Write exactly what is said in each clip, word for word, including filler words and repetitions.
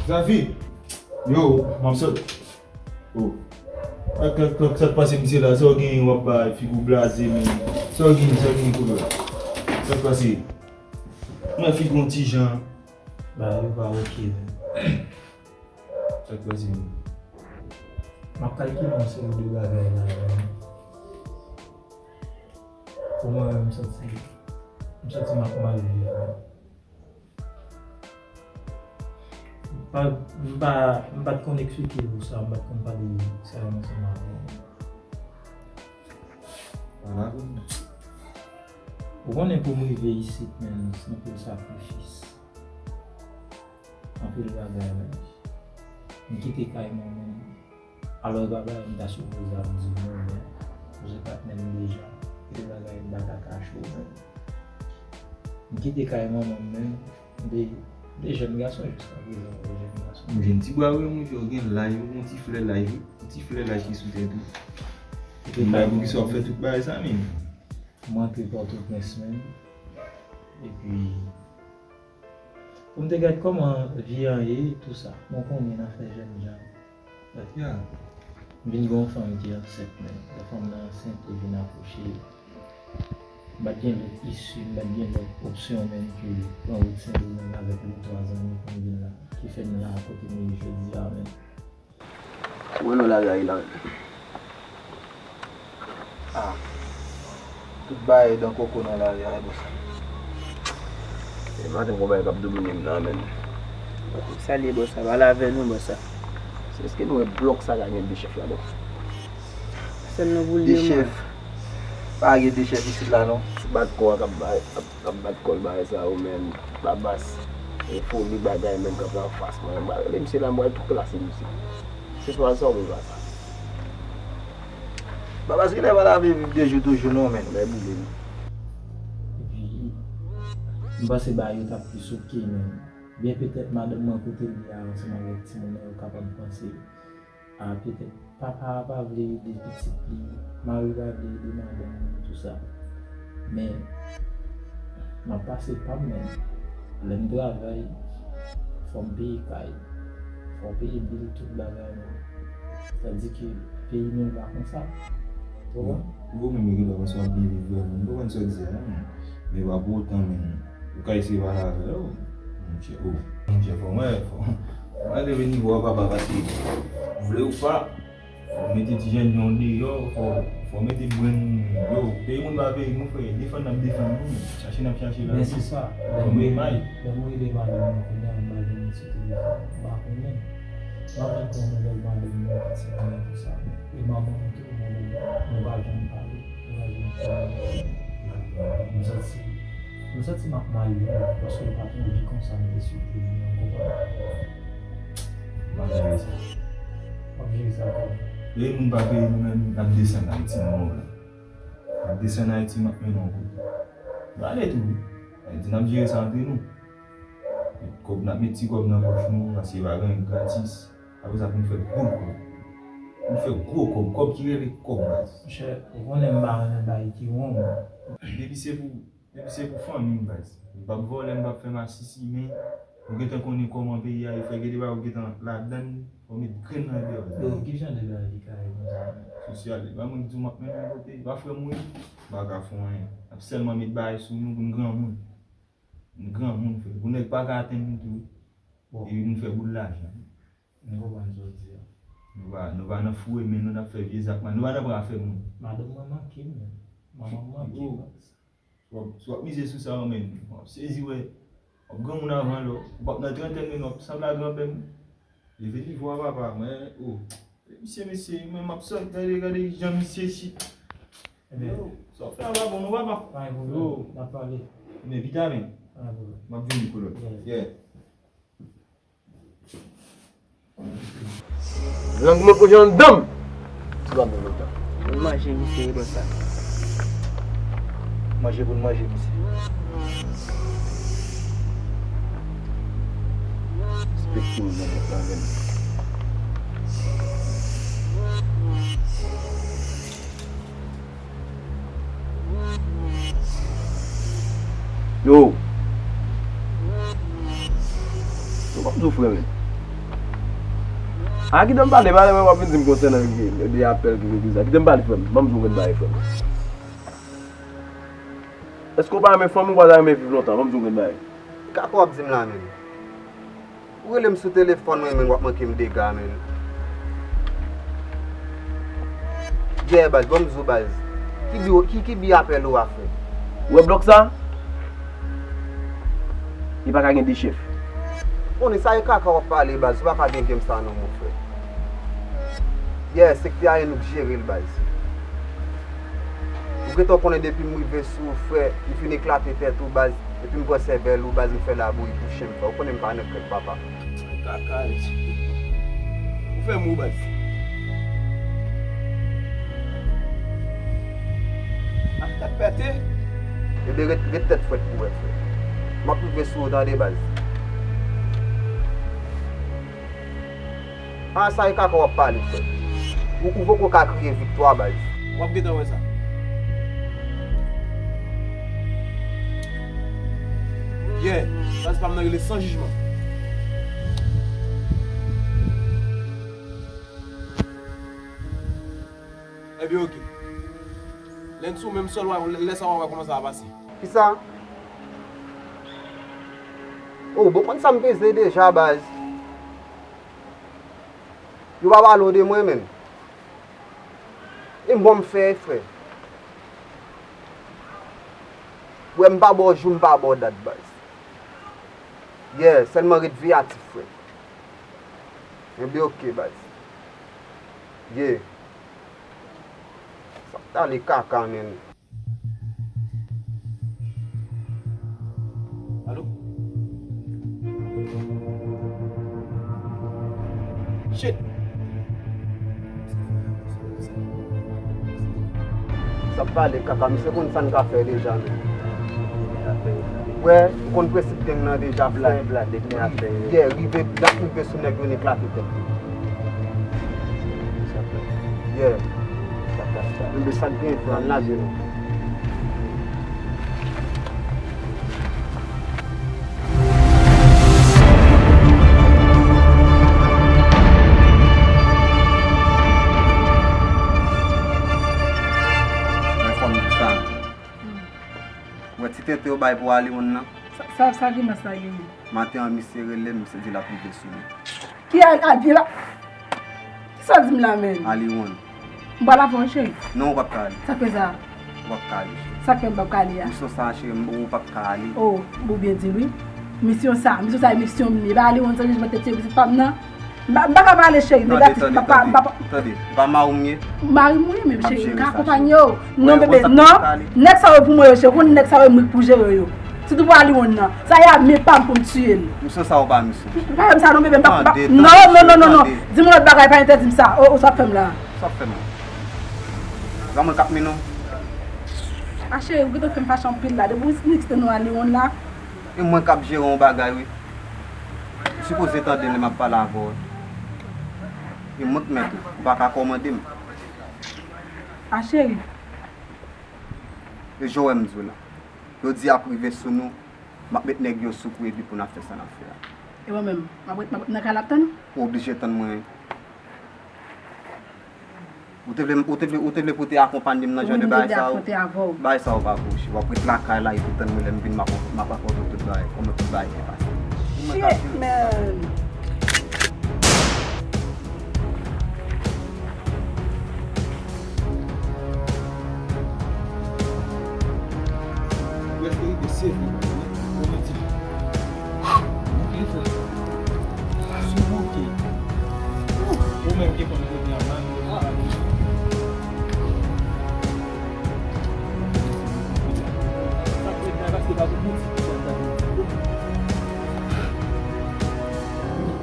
Zafi! Yo, m ap sot. Oh. Ak, ak, ak, sa k pase misye la? Sa w genyen w ap bay figi w blaze, men. Sa w genyen, sa w genyen kote la? Sa k pase? Mwen figi w yon ti jan. Bagay yo pa oke, men. Sa k pase, men? M ap kalkile yon seri de bagay la, men. Pou mwen, m santi, m santi m ap mal viv, men. M pa, m pa, m pa t konn eksplike ou sa, m pa t konn pale sa yo ansanm avè w. Pale avè m. Ou konnen pou m rive isit, men, se anpil sakrifis. Anpil bagay, men. M kite kay manman m. Alò, e pa bagay m ta sipoze ap di w non, men. Ou se patnè m deja. Kite bagay m pa ka kache w, men. M kite kay manman m, men. M te, m te jèn gason jiska prezan, m te jèn gason. M jwenn ti bwa wi, monchè, ou gen laj, ou gen ti flè laj, wi. Ti flè laj ki sou tèt ou. Epi m bay pou ki sa w ap fè tout bagay sa, men. Mwen antre Pòtoprens, men. Epi, pou m te gad kòman vi an ye, tou sa. Bon, konnen nan fè jèn jan. But yeah. M vin gen yon fanm ki ansent, men. Lè fanm nan ansent, li vin akouche. M pa t gen lòt isi, m pa t gen lòt opsyon, men, ke pran wout Sendomeng avèk de twa zanmi pou m vin la. Ki fè m la kote m ye jodi a, men. Ou wè non lari a ye la menm. Ah. Tout bagay dan koko nan lari a, e bòs la. E maten gon bagay k ap domine m nan, menm. Salye bòs la, pale avè nou bòs la. Se èske nou wè blòk sa ka gen de chèf ladan? Sèl nan pou l ye. De chèf. Pa gen de chèf isit la non. Bat kò a k ap bay, k ap K ap bat kò l bagay sa yo, menm. Babas. E foli bagay menm k ap anfas mwen. M pa rele misye la, m pral tou klase misye. Se swa sa ou vle pa sa. Babas genlè pa lave viv de jou toujou non, menm. Lè boule m. Epi, m panse bagay yo t ap plis oke, menm. Byen petèt madanm mwen kote l ye a, ansanm avèk timoun nan, yo kapab panse. Ah, petèt papa a pa vle ede pitit li, mari pa vle ede madanm li, tou sa. Men, m ap pase pa m, men lè m travay, fò m peye kay, fò w peye bil, tout bagay nou. Sa di ke peyi nou pa konsa. Ou konprann? Ou menm, yo gentan panse w ap byen viv vrèman. M konprann sa w di a, men. Men pa pou otan, men. Ou ka eseye pale avè yo. Monchè, oh. Monchè, fò mwen, fò mwen leve nivo a papa, paske vle ou pa, fò mete ti jèn jan deyò, fò, fò mete brenn, yo, peyi moun pa peyi nou, frè, defann n ap defann nou, chache n ap chache lavi. Men se sa, fò mete may. Lè m rive madanm mwen kounye a, m pa gen moun sou telefòn, m pa konnen. M ap jwenn kòman lè madanm mwen pase konnen tout sa. E manman mwen tou, manman mwen, nou pa janm pale. M santi, m santi m ap mal wi, paske m pa t anvi konsa m te swete li an, konprann? M ap jere sa. W ap jere sa kòman? Lè moun pa peye nou menm, n ap desann Ayiti nan moman la. N ap desann Ayiti, m ap mennen yon kote. Nou ale tou wi. Sa vle di n ap jere sa antre nou. Kòb, n ap met ti kòb nan pòch nou, paske pa gen anyen gratis. Apre sa, pou n fè gwo kòb. Pou n fè gwo kòb, kòb ki rele kòb, baz. Monchè, ou konnen m pa renmen bagay ki won. Depi se pou, depi se pou fanmi m, baz. M p ap vòlè, m p ap fè masisi, men ou gentan konnen kòman peyi a ye, frè, gen de bagay ou gentan ladann, fò w met grenn nan dèyè w. Yo, ki jan de bagay ki ka ye konsa? Sosyal, e pa mwen ki di w m ap mennen yon kote, e pa frè m ou ye, m pa ka fè w anyen. N ap sèlman met bagay sou nou pou n granmoun. Nou granmoun, frè. Pou nèg pa ka atenn nou tou. Bon. Epi nou fè boul lajan. M konprann sa w di a. Nou pa, nou pa nan foure men nou, n ap fè vye zak mal. Nou pa nan pran afè moun. Madanm mwen manke m, men. Manman m manke m. Si w ap, si w ap mize sou sa, w menm, w ap sezi wè. W ap granmoun avan lè w. Ou p ap nan trantèn men w ap sanble a granpè m. Leve nivo a papa, mwen, oh. Misye, mesye, mwen m ap sot, gade, gade jan misye chit. Ebyen, yo, sa w fè a pa bon non papa. Pa gen pwoblèm. Yo. N ap pale. Ebyen, pita men. Pa gen pwoblèm. M ap vini kolòn. Yeah. Yeah. Lang mwen konje anndan m. Ti pa bon lontan. Manje misye, e bò sa. Manje pou n manje misye. Respekte w nan mond lan menm. Yo. Yo, kòm tou frè menm. A, kite m pale, pale, mwen w ap vin di m konsènan de apèl ki vin di sa. Kite m pale, frè m. Ban m di w yon bagay, frè m. Èske w pa renmen fanmi w, ou pa ta renmen viv lontan? Ban m di w yon bagay. Kaka w ap di m la menm. Ou rele m sou telefòn mwen, menm w ap manke m dega, menm. Yeah, baz, ban m di w, baz. Ki bi, ki, ki bi apèl ou a, frè? Ou wè blòk sa? Li pa ka gen de chèf. Konnen sa e kaka w ap pale, baz, ou pa ka gen game sa non, mon frè. Yeah, sektè a e nou k jere l, baz. Ou gentan konnen depi m rive sou ou, frè, m fin eklate tèt ou, baz, epi m pran sèvèl ou, baz, m fè labouyi pou chen m fè. Ou konnen m pa nan krèk, papa. Kaka, ou fè mou, baz. Ak tèt pète. Ebyen, ret, ret tèt frèt pou wè, frè. M ap rive sou ou, tande, baz. A, sa e kaka w ap pale, frè. Ou, ou poko ka kriye viktwa, baz. W ap gentan wè sa. Yeah, baz pa m nan rele san jijman. Ebyen, oke. Lè n sou menm sòl, w a, lè sa w a wè kòman sa va pase. Kisa? Oh, bon, konn sa m peze deja, baz. Yo pa pale w de mwen, menm. E m bon m fè, frè. Wè, m pa ba w jou, m pa ba w dat, baz. Yeah, sèlman ret veyatif, frè. Ebyen, oke, baz. Yeah. Sa t ale kaka, menm. Alo? Shit! Sa pale kaka, misye konn sa n ka fè deja, menm. Wè, ou konn prensip gang nan deja, frè. Blad, blad, depi afè yo. Yeah, rive, dat rive sou nèg yo, n eklate tèt yo. Yeah. Enben, sa k gen, frè, ann lage nou. Mwen fò m di sa. Ou wè ti tenten yo bay pou Aliwon nan? Sa, sa, sa grimans la genyen? Maten an, misye rele m, misye di l ap rive sou nou. Ki a, a, di la? Kisa w di m la, menm? Aliwon. M pral avè w, cheri. Non, ou p ap ka ale. Sa k fè sa? Ou p ap ka ale, cheri. Sa k fè m p ap ka ale a? Misyon sa, cheri, m, ou p ap ka ale. Oh, ou byen di l, wi. Misyon sa, misyon sa, e misyon m ye. E pa Aliwon Sanjijman te tiye pitit pa m nan? M pa, m pa ka pale, cheri, negatif, m pa, m pa, m pa. Tande, tande, tande. E pa mari w m ye? Mari m wi, men cheri, m ka akonpanye w. Non, bebe, non. Nèg sa yo pou mwen yo, cheri, ou konn nèg sa yo, m rik pou jere yo. Sitou pou Aliwon nan. Sa y ap men pa m pou m tiye l. Misyon sa ou pa misyon. Pa fè m sa non, bebe, m pa, m pa, non, non, non, non, non. Di m yon lòt bagay, pa entèdi m sa. Oh, oh, sa w ap fè m la? Sa w ap fè m? Granmoun k ap men nou. A cheri, ou gentan fè m fache anpil la. Depi w snik se nou Aliwon la. E mwen k ap jere yon bagay, wi. Ou sipoze tande m lè m ap pale avè w. E mwen k mèt ou. Ou pa ka kòmande m. A cheri. E jan w wè m di w la. Jodi a ap rive sou nou, m ap met nèg yo sou kou epi pou n ap fè sa n ap fè a. E mwen menm, m ap ret, m ap ret nan kay la ap tann ou? Ou oblije tann mwen wi. Ou te vle, ou te vle, ou te vle pou te akonpanye m nan jan de bagay sa yo? Bagay sa yo pa pou ou, cheri. W ap ret lakay la epi tann mwen lè m vin, m ap, m ap rakonte w tout bagay, kòman tout bagay te pase. Shit, man. Ou èske rive sezi, ou menti. Ou byen fè. Sou bouke. Ou menm ki konn kote a, man. Sa k ret la, paske pa pou boutik ki ap gade.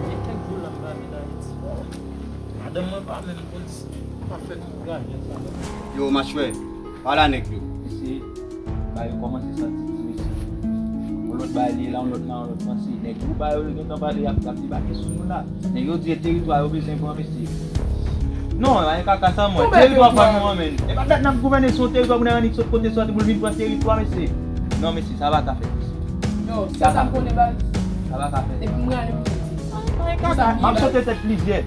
Gen kèk dola m pa met Ayiti. Madanm mwen pa menm konn si pa fè tout grannyè sa. Yo, machwè, pale a nèg yo. Mesye, bagay yo kòmanse santi tou, mesye. Yon lòt bagay li ye la, yon lòt la, yon lòt panse. Nèg yo, bagay yo gentan pale, y ap, y ap debake sou nou la. Nèg yo di e teritwa yo bezwen pran, mesye. Non, e pa gen kaka sa, mwen. Teritwa pa nou an, menm. E pa dat n ap gouvène, se yon teritwa pou nèg annik sot kote soti pou l vin pran teritwa, mesye. Non, mesye, sa pa ka fèt, mesye. Yo, sa sa m konnen, baz. Sa pa ka fèt. Depi m rale m soti. M ap sote tèt plizyè.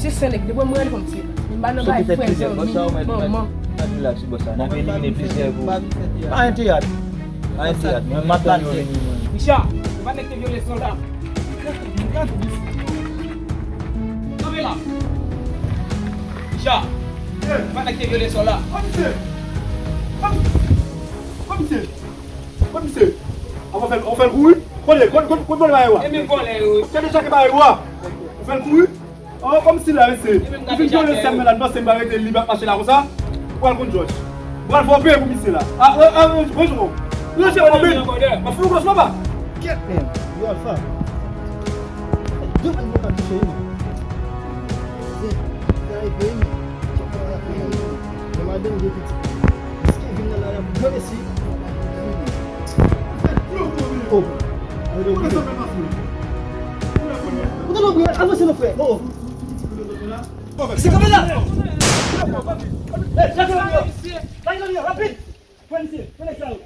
Sèl nèg, depi mwen rele fanm ti. M pa nan bay frè, zanmi, manman. N ap elimine plizyè pou. Pa gen teyat. Pa gen teyat. Mwen, m ap tann yo vini, mwen. Richard, ou pa nèg te vyole sòl la. Kanpe la. Richard, ou pa nèg te vyole sòl la. Komisè. Komisè. Komisè. Ap fè l, ap fè l kouri. Kote, kote, kote, kote vòlè yo a? E men vòlè yo. Kote sa ki ba yo a? Ou fè l kouri? Oh, kòmsi la, mesye. Ou fin vyole sèm nan la, nou panse m pa rete li ap mache la konsa? Ou pral konn Jòj. Ou pral fè yon peye pou misye la. Ah, ah, ah, bonjou. Ranje pwoblèm. M ap fè yon gòj papa. Kèt, men. Yo, Alpha. De mil mwen ka touche, wi. Se, se a epeye, men. Kèt, men. Mwen madanm gen pitit. Èske vin nan la, la, mwen mesi. Oh. Ou te lonbri, avanse non, frè. Oh. Misye kanpe la! Hey, lage nan yo! Lage nan yo, rapid! Pran misye, pran nèg sa yo!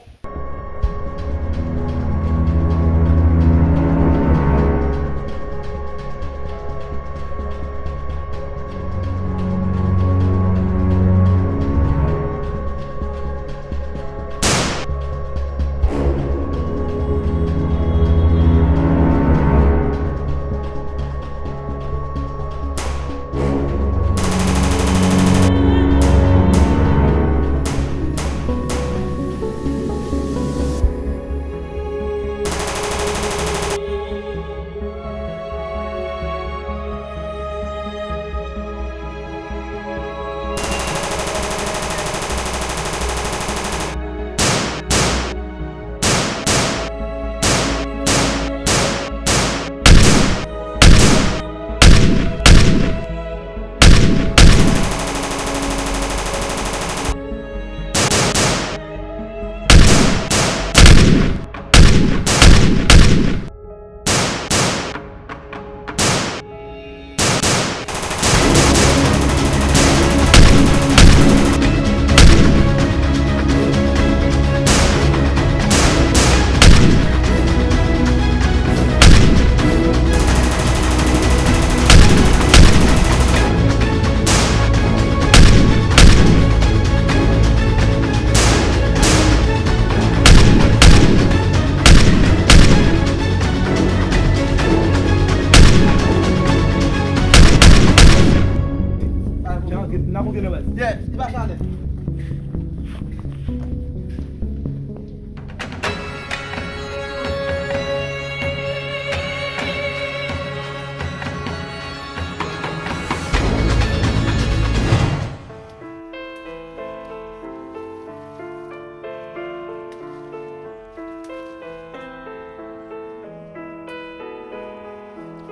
N ap monte nan baz. Yeah, li pa chale.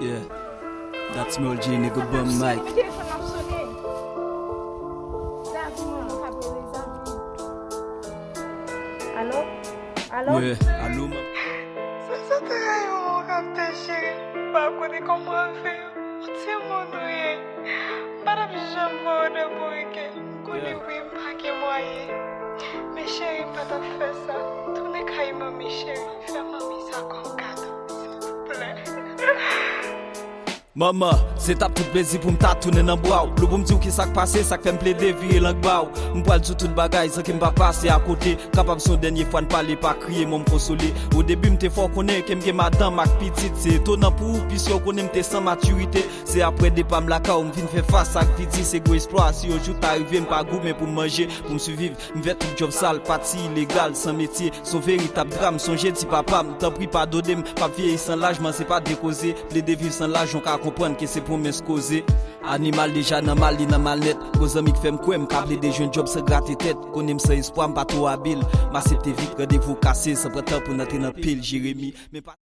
Yeah, that's Mel G, nigga, bum mic. Telefòn ap sonnen. Zavi, mwen, mwen ka rele Zavi. Alo? Alo? Yeah, alo, man. Sa, sa te rayi w, mon kaptè cheri. M pa konnen kòman w ap fè. Yon timoun ou ye. M pa t ap janm ba w de bourike. M konnen wi, m pa gen mwayen. Men cheri, m pa t ap fè sa. Tounen kay manmi cheri. Fè manmi sa kòm kado, silvouplè. Manman, se t ap tout plezi pou m ta tounen nan bra w. Lou pou m di w kisa k pase, sa k fè m plede vire lang ba w. M pral di w tout bagay san ke m pa pase akote. Kapab se yon dènye fwa n pale, pa kriye, mwen m konsole. O debi m te fè w konnen ke m gen madanm ak pitit. Se etonan pou ou, piske w konnen m te san matirite. Se apre depa m lakay ou, m vin fè fas ak vidi. Se gwo esplwa, si yon jou ta rive, m pa goumen pou m manje, pou m siviv. M fè tout djòb sal, pati ilegal, san metye. Se yon veritab dram, sonje di papa m, tanpri padone m. P ap vyeyi san laj, men se pa de koze. Plede viv san laj, ou ka konprann ke se pwomès koze. Animal deja nan mal, li nan mal nèt. Gwo zanmi k fè m kwè m ka plede jwenn djòb san grate tèt. Konnen m san espwa, m pa twò abil. M asepte vit, randevou kase, san pran tan pou n antre nan pil. Jeremi, men pa